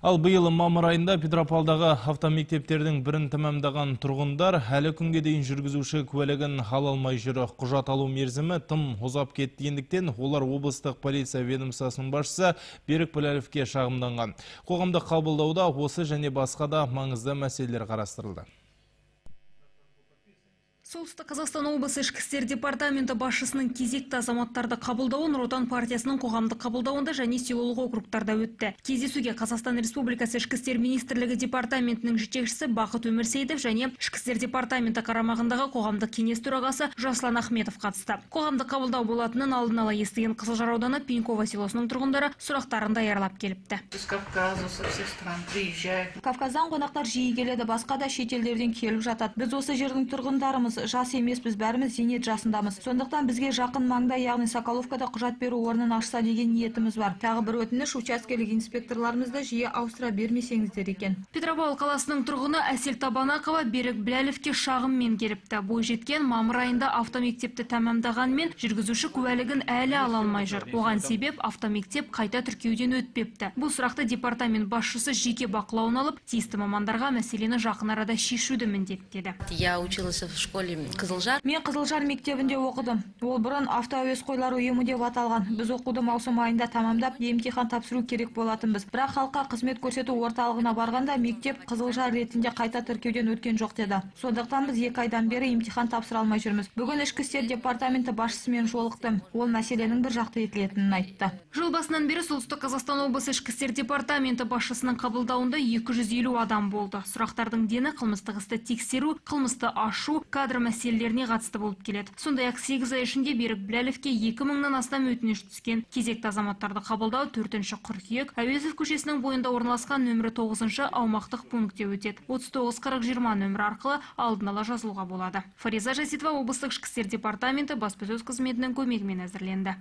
Ал биыл мамыр айында Петропавлдағы автомектептердің бірін тәмамдаған тұрғындар әлі күнге дейін жүргізуші куәлігін ала алмай жүр. Құжат алу мерзімі тым ұзап кеткендіктен олар облыстық полиция ведомствосының басшысы Берік Біләловке шағымданған. Қоғамдық қабылдауда осы және басқа да маңызды мәселелер қарастырылды. Солтүстік Қазақстан облысы Ішкі істер департаменті басшысының кезекті азаматтарды қабылдауы Нұр Отан партиясының қоғамдық қабылдауында және селолық округтарда өтті. Кездесуге Қазақстан Республикасы Ішкі істер министрлігі департаментінің жетекшісі Бақыт Өмірсейітов және Ішкі істер департаменті қарамағындағы қоғамдық кеңес төрағасы Жаслан Ахметов қатысты. Қоғамдық қабылдау болатынын алдын ала естіген Қызылжар ауданы Пеньково селосының тұрғындары сұрақтарын даярлап келіпті. Из Кавказа, со всех стран приезжают. Кавказдан қонақтар жиі келеді, басқа да шетелдерден келіп жатады. Біз осы жердің тұрғындарымыз, жас емеспіз, бәріміз зейнет жасындамыз. Сондықтан бізге жақын маңда, яғни Соколовкада құжат беру орнын ашса деген ниетіміз бар. Тағы бір өтініш, учаскелік инспекторларымызды жиі ауыстыра бермесеңіздер екен. Петропавл қаласының тұрғыны Әсел Табанақова Берік Біләловке шағыммен келіпті. Бойжеткен мамыр айында автомектепті тәмамдағанмен жүргізуші куәлігін әлі ала алмай жүр. Оған себеп автомектеп қайта тіркеуден өтпепті. Бұл сұрақты департамент басшысы жеке бақылауына алып, тиісті мамандарға мәселені жақын арада шешуді міндеттеді. Я училась в школе Қызылжар. Мен Қызылжар мектебінде оқыдым. Ол бұрын автоәуесқойлар ұйымы деп аталған. Біз оқуды маусым айында тамамдап, емтихан тапсыру керек болатынбыз. Бірақ халыққа қызмет көрсету орталығына барғанда мектеп Қызылжар ретінде қайта тіркеуден өткен жоқ деді. Сондықтан біз 2 айдан бері емтихан тапсыра алмай жүрміз. Бүгін Ішкі істер департаменті басшысымен жолықтым. Ол мәселенің бір жақты етілетінін айтты. Жыл басынан бері Солтүстік Қазақстан облысы Ішкі істер департаменті басшысының қабылдауында 250 адам болды. Сұрақтардың дені қылмыстық істі тексеру, қылмысты ашу, кадр мәселелеріне қатысты болып келеді. Сондай-ақ 8 ай ішінде Берік Біләловке 2000-нан астам өтініш түскен. Кезекті азаматтарды қабылдау 4 қыркүйек Әуезов көшесінің бойында орналасқан нөмірі 9 аумақтық пунктте өтеді. 39 40 20 нөмірі арқылы алдын ала жазылуға болады. Фариза Жаситова, облыстық ішкі істер департаменті баспасөз қызметінің көмегімен әзірленді.